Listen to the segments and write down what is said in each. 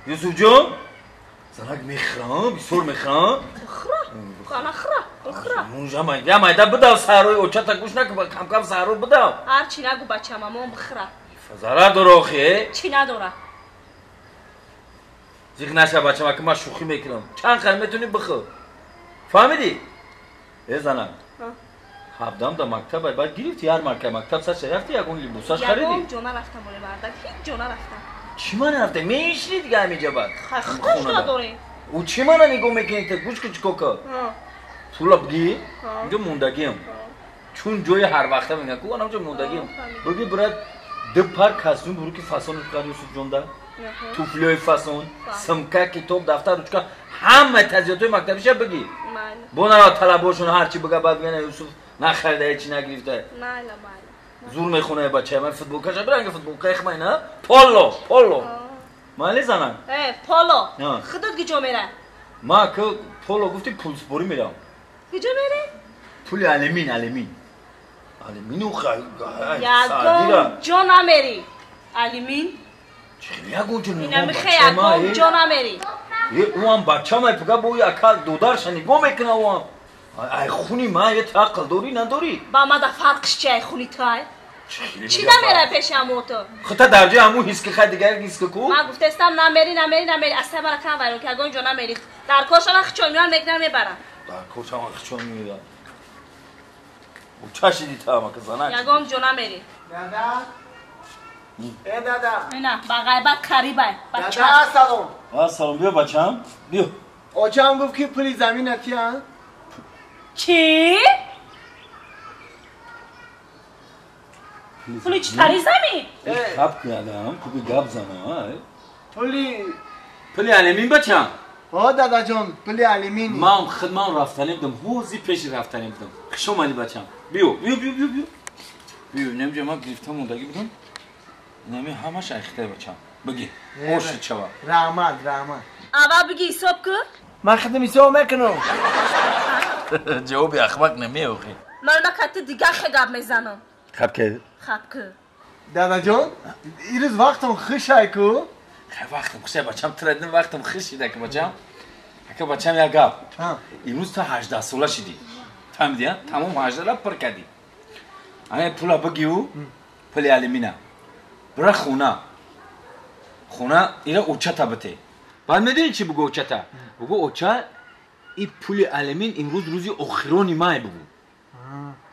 Юсуфҷон? Занак мехӯрам, бисёр мехӯрам. Бихӯра. Қана хӯра, бихӯра. Мунжа майда, майда бидав саҳрои очата гӯш накун, кам-кам саҳро бидав. Ҳар чӣ нагу бачам, амон бихӯра. Зарар дора охи, Чӣ надора? Зиқ наша бачам, аки ман шӯхӣ мекунам. Чанд қадр метавонӣ бихӯр. Фаҳмидӣ? Э занак. Ҳабдам да мактаб, баъд гирифти ҳар маркай мактаб саша рафти ягон либосаш харидӣ? Ягон ҷо нарафтам, оле мардак, ҳеҷ ҷо нарафтам. Чӣ ман рафта? Мешинӣ дига ҳамиҷа баъд. Худаш надорем. Ӯ чӣ мана нигоҳ мекунӣ ту? Гӯш кун чӣ кор кун. Пула бигӣ, инҷо мондагиам. Чун ҷои ҳар вақта мегӯянд, ку анамҷо мондагиам. Бигӣ брат, ду пар костюм буруки фасон хари Юсуфҷонда. Туфлиҳои фасон, симка, китоб, дафтар, ручка, ҳамаи тазиётҳои мактабиша бигӣ. Бо нара талабошон ҳарчи бига баъд бигӯянд Юсуф нахарида, ҳечи нагирифта. Майла, майла. Зур мехонае бачае, ман футболкаша биранги футболкаи хмай на? Поло, поло. Майли занак? Э, поло. Худот гиҷо мера? Ма ки поло гуфти пулсупорӣ мерам. Гиҷо мерӣ? Пули алюмин, алюмин. Алюмину хай. Ягон ҷо намерӣ. Алюмин? Ягон ҷо намерӣ. Ягон ҷо намерӣ. Е, ӯ ҳам бача май, пуга бо ака додарша нигоҳ мекуна ӯ ҳам. Ай хуни ма е ту ақл дорӣ надорӣ? Ба ма да фарқш чи ай хуни ту ай? Чӣ намерай пеши ҳамо ту? Хута дар ҷои ҳамун ҳис ки хай дигар ҳис ки ку? Ман гуфтаистам намерӣ, намерӣ, намерӣ. Аз сай мара кам вайрон ки ягон ҷо намерӣ. Дар кор шава хичон меоян мегиран мебарам. Дар кор шава хичон меоян. Ӯ чашиди ту ҳама ки занак. Ягон ҷо намерӣ. Дада. Э дада. Ина ба ғайбат қарибай. Бача. Дада салом. Салом биё бачам. Биё. Очам гуфт ки пули замина тиян. Чӣ? Пули чӣ тари замин? Хаб кардам, куби гап зана. Пули алюмин бачам. О дадаҷон, пули алюмин. Ман худ ман рафтанӣ будам, ҳози пеши рафтанӣ будам. Хуш омадӣ бачам. Биё, биё, биё, биё, биё. Биё, немҷа ман гирифта мондагӣ будам. Инами ҳамаш айхтай бачам. Бигӣ, оши чава. Раҳмат, раҳмат. Аввал бигӣ ҳисоб кун. Ман худам ҳисоб мекунам. Ҷавоби ахмақ намеохӣ. Ман накати дигар хе гап мезанам. Хаб ки? Хаб ки. Дадаҷон, ирӯз вақтон хушай ку? Хай вақтам хушай бачам, тирадин вақтам хуш шида ки бачам. Ака бачам як гап. Имрӯз ту 18 сола шидӣ. Фаҳмидӣ, а? Тамом 18 ра пур кардӣ. Ана пула бигию, пули алюмина. Бира хона. Хона ира очата бите. Баъд медонӣ чӣ бугӯ очата? Бугӯ оча и пули алюмин имрӯз рӯзи охирони май бугӯ.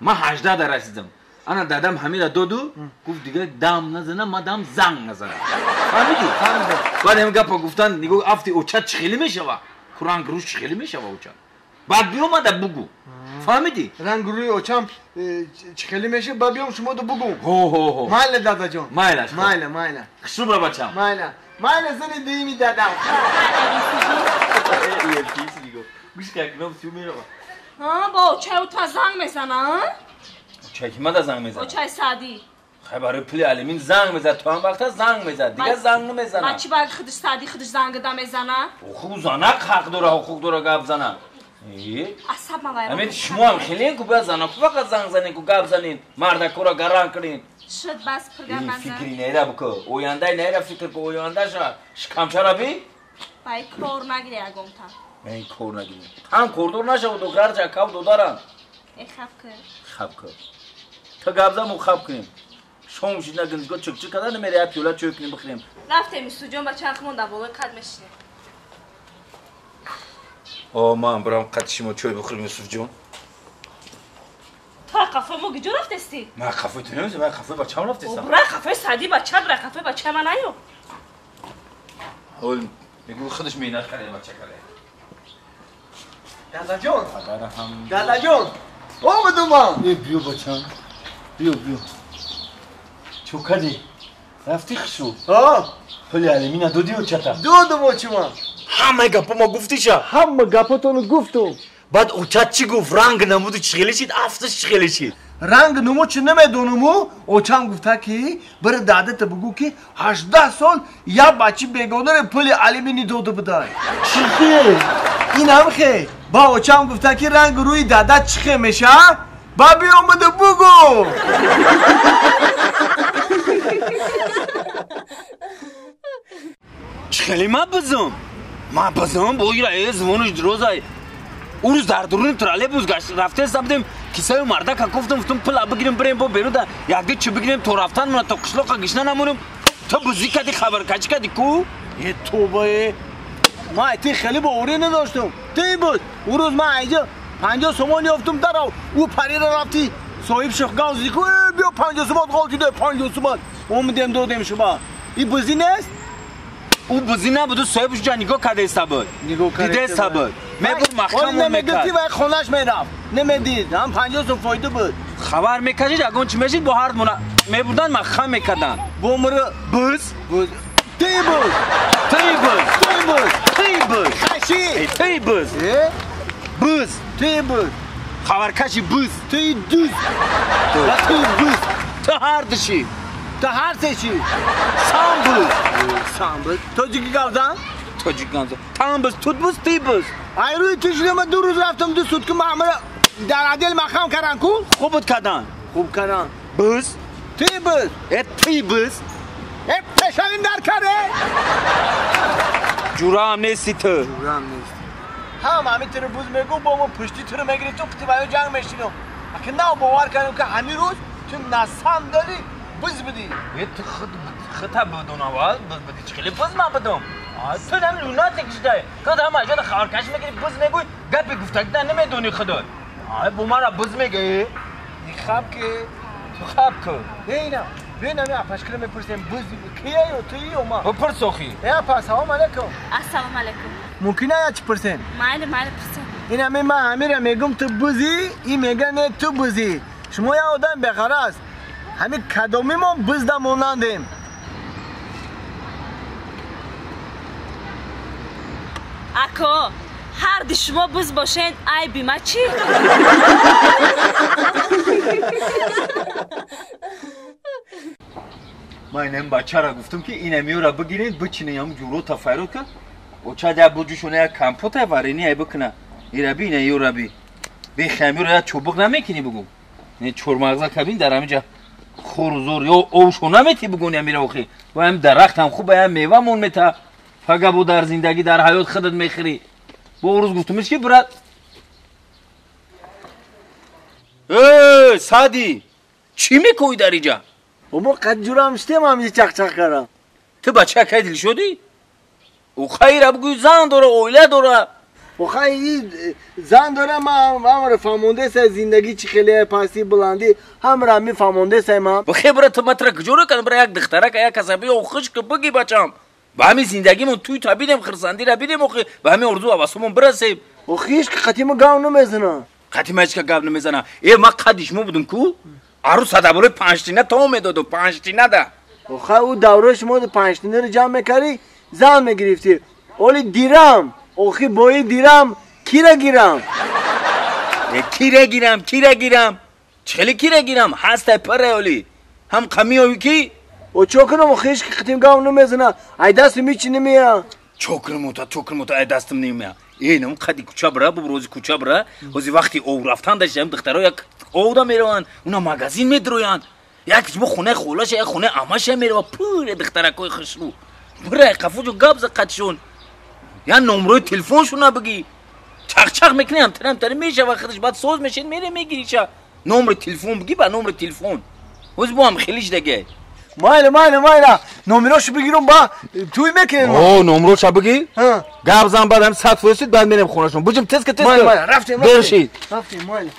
Ман 18 да расидам. Ана дадам ҳамира доду, гуфт дигар дам назанам, ман дам занг назанам. Фаҳмидӣ? Фаҳмидам. Баъд ҳамин гапа гуфтан, нигоҳ афти оча чӣ хеле мешава? Ку ранг рӯш чӣ хеле мешава оча? Баъд биёмада бугӯ. Фаҳмидӣ? Ранг рӯи очам чӣ хеле мешава, баъд биём шумо ду бугӯм. Ҳо, ҳо, ҳо. Майла дадаҷон. Майлаш. Майла, майла. Хушрӯ бра бачам. Майла. Майла зани дуюми дадам. Гӯш как ном сю мерава. Ҳа, бо очаи ӯ та занг мезана, а? Очаи ки мада занг мезана? Очаи Саъдӣ. Хай барои пули алюмин занг мезад, то ҳам вақта занг мезад, дигар занг намезана. Ма чӣ барои худаш Саъдӣ худаш зангда мезана? Охи ӯ занак ҳақ дора, ҳуқуқ дора гап зана. Асаб ма вайрон. Ҳамин шумо ҳам хелен ку бояд занаку фақат занг занен ку гап занен, мардакура гаранг кунен. Шуд бас пур гап назан. Фикри нера буку, ояндаи нера фикр ку, ояндаша шикамчара би? Ба ин кор нагире ягонта. Ин кор нагире. Ҳам кордор нашавад, гарча кав додаранд. Э хаб кун. Хаб кун. Ту гап зан, мо хаб кунем. Шом шид нагинзго чик-чик карда намере, як пиёла чой кунем бихӯрем. Рафтем Юсуфҷон ба чархмон дар болои қад мешинем. О, ман бирам қад шумо чой бихӯрем Юсуфҷон. Ту қафои мо гиҷо рафтестӣ? Ман қафои ту намезанам, ман қафои бачам рафтестам. Бира қафои Саъдӣ бача, бира қафои бачаи ман наё. Ҳол мегӯ худаш меҳнат карда бача карда. Дадаҷон. Дадаҷон. Омадум ман. Э биё бачам. Биё, биё. Чо кардӣ? Рафтӣ хушрӯ? Ҳа. Пули алюмина додӣ очата? Додум очима. Ҳамаи гапо ма гуфтиша? Ҳама гапотонро гуфтум. Баъд очат чӣ гуфт? Ранг намуду чӣ хеле шид? Афташ чӣ хеле шид? Ранг намуд чӣ намедонуму? Очам гуфта ки бира дадата бугӯ ки 18 сол як бачи бегонаре пули алюмини дода будай. Чӣ хел? Ин ҳам хел. Ба очам гуфта ки ранг рӯи дада чӣ хел мешавад? Ба биёмада бугӯ. Чӣ хеле ма бизам? Ма бизам, бо ира звониш дирозай. Ӯ рӯз дар дуруни троллейбус рафтеста будем, кисаю мардака гуфтам, гуфтам пула бигирем, бирем бо берун да якди чӣ бигирем, то рафтан мона то қишлоқа гишна намонем. Ту бузӣ кади, хабаркачӣ кади ку? Е тоба е. Ма ти хеле боварӣ надоштам. Ти буд. Ӯ рӯз ман айҷа 50 сомон ёфтам дарав. Ӯ парира рафти соҳиб шихгав зику, биё 50 сомон ғолтида 50 сомон. Омадем додем шума. И бузӣ нест? Ӯ бузӣ набуд, ӯ соҳибш ҷа нигоҳ кардеста буд. Дидеста буд. Мебуд маҳкам намегирифти вай хонаш мерафт. Намедид. Ҳам 50 сом фоида буд. Хабар мекашид, ягон чӣ мешид, бо ҳар мона мебурдан маҳкам мекарданд. Бо мура буз? Буз. Ти буз. Ти буз. Ти буз. Ти буз. Хаши. Ти буз. Буз. Ти буз. Хабаркаши буз. Ти дуз. Ва ти буз. Ту ҳар души. Ту ҳар сеши. Сам буз. Сам буз. Тоҷики гавзан? Тоҷики гавзан. Там буз, тут буз, ти буз. Ай рӯи ту шуда ман 2 рӯз рафтам 2 сутка маъмура дар отдел маҳкам кардан ку? Хуб буд кардан. Хуб кардан. Буз. Ти буз. Э ти буз. Э пешавим дар каре. Ҷураам нести ту. Ҷураам нест. Ҳам ҳамин тиро буз мегӯ, бо мо пушти тиро мегирифту қити баё ҷанг мешинам. Аки нав бовар кардам ки ҳамин рӯз ту насам дори буз будӣ. Э ту худта будун аввал, буз будӣ. Чӣ хеле буз ман будум? Ту ҳам лунатик шудай. Ту ҳам аҷода хабаркаш мегирӣ, буз мегӯй, гапи гуфтагида намедонӣ худой. Ай бо мара буз мегӯӣ? Хаб ки. Ту хаб ку. Бинам. Бинам апашкира мепурсем буз кия ё ту ё ма? Бипурс охи. Э апа, ассалому алайкум. Ассалому алайкум. Мумкин ая чӣ пурсем? Майли, майли пурсем. Ин ҳами ман ҳамира мегӯм ту бузӣ, ин мега не ту бузӣ. Шумо як одам беғараз. Ҳами кадомимон бузда монандем. Ако, ҳар ди шумо буз бошед, айби ма чӣ? Ман инам бачара гуфтам ки инамиёра бигиред, бичинем ҷуро тафайрот кар. Оча да буҷушона як компота варени ай бикна. Ираби ина ёраби. Бе хамиро як чӯбуқ намекунӣ бугу. Не чормағза кабин дар ҳаминҷа хурзур ё овшо намети бугуни амира охи. Ва ҳам дарахт ҳам хуб, ҳам мева мон мета. Фага бу дар зиндагӣ дар ҳаёт худат мехӯрӣ. Бо рӯз гуфтумиш ки брат. Э, Сади, чӣ мекӯӣ дар инҷа? Мо қад ҷурам шудем ҳаминҷа чақчақ кардам. Ту бача кай дил шудӣ? Ӯ хайра бугӯй зан дора, оила дора. Охай зан дора, ман ҳамаро фаҳмондесай зиндагӣ чӣ хеле пастӣ баландӣ, ҳамаро мефаҳмондесай ман. Бихе бира ту матра куҷоро кардам, бира як духтарака як касаби ё хушк бигӣ бачам. Ба ҳамин зиндагимон туй та бидем, хирсандира бидем, охи ба ҳамин орзу ҳавасумон бирасем. Охи ҳеч ки қатима гав намезана. Қатима ҳеч ка гав намезана. Э ман қадди шумо будум ку? Арӯз садаборои панҷтина то медоду, панҷтина да. Охай ӯ давраи шумо панҷтинаро ҷамъ мекардӣ, зан мегирифтӣ. Оли дирам, охи бои дирам, кира гирам. Кира гирам, кира гирам. Чӣ хеле кира гирам? Ҳастай пара оли. Ҳам қамиёвӣ ки? О чо кунам, охи ҳеч ки қатим гав намезана. Ай дастам ҳечи намея. Чо кунам ота, чо кунам ота, ай дастам намея. Э, нам қади кӯча бира, буб рози кӯча бира. Ҳози вақти ов рафтан дашт, духтаро як овда мераванд, уна магазин медроянд. Як бо хонаи холаша, як хонаи амаша мерава, пуре духтаракои хушрӯ. Бира қафуҷо гап за қадшон. Я номрои телефоншона бигӣ. Чақчақ мекунӣ, ҳамтари ҳамтари мешава, худаш баъд соз мешед, мере мегириша. Номри телефон бигӣ ба номри телефон. Ҳози бо ҳам хелиш даге. Майла, майла, майла. Номерошу бигирам ба туй мекунем. О, номроша бигӣ? Гап зан баъд ҳам 100 фоизид, баъд мерем хонашон. Буҷим тез ка тез ка. Майла, майла, рафтем, рафтем. Рафтем, майла.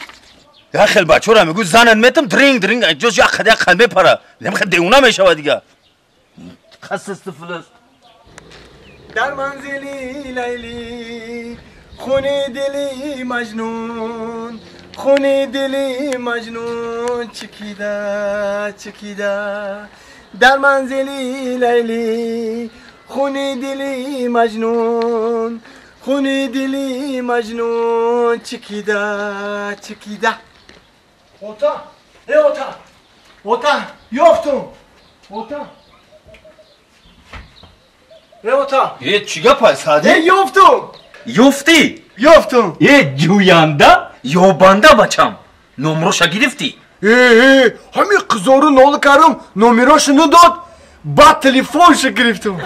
Я хел бачора мегӯй занат метам дринг дринг ҷош як қад як қад мепара. Намхел девона мешава дига. Хасисти филис. Дар манзили Лайли хуни дили Маҷнун, хуни дили Маҷнун чекида, чекида. Дар манзили Лайли хуни дили Маҷнун, хуни дили Маҷнун чекида, чекида. Ота, э ота, ота, ёфтум. Ота. Э ота. Э чӣ гап аст, Сади? Э ёфтум. Ёфтӣ? Ёфтум. Э ҷӯянда, ёбанда бачам. Номроша гирифтӣ? Э, ҳамин қизору нола кардам, номерошу надод, баъд телефонша гирифтум.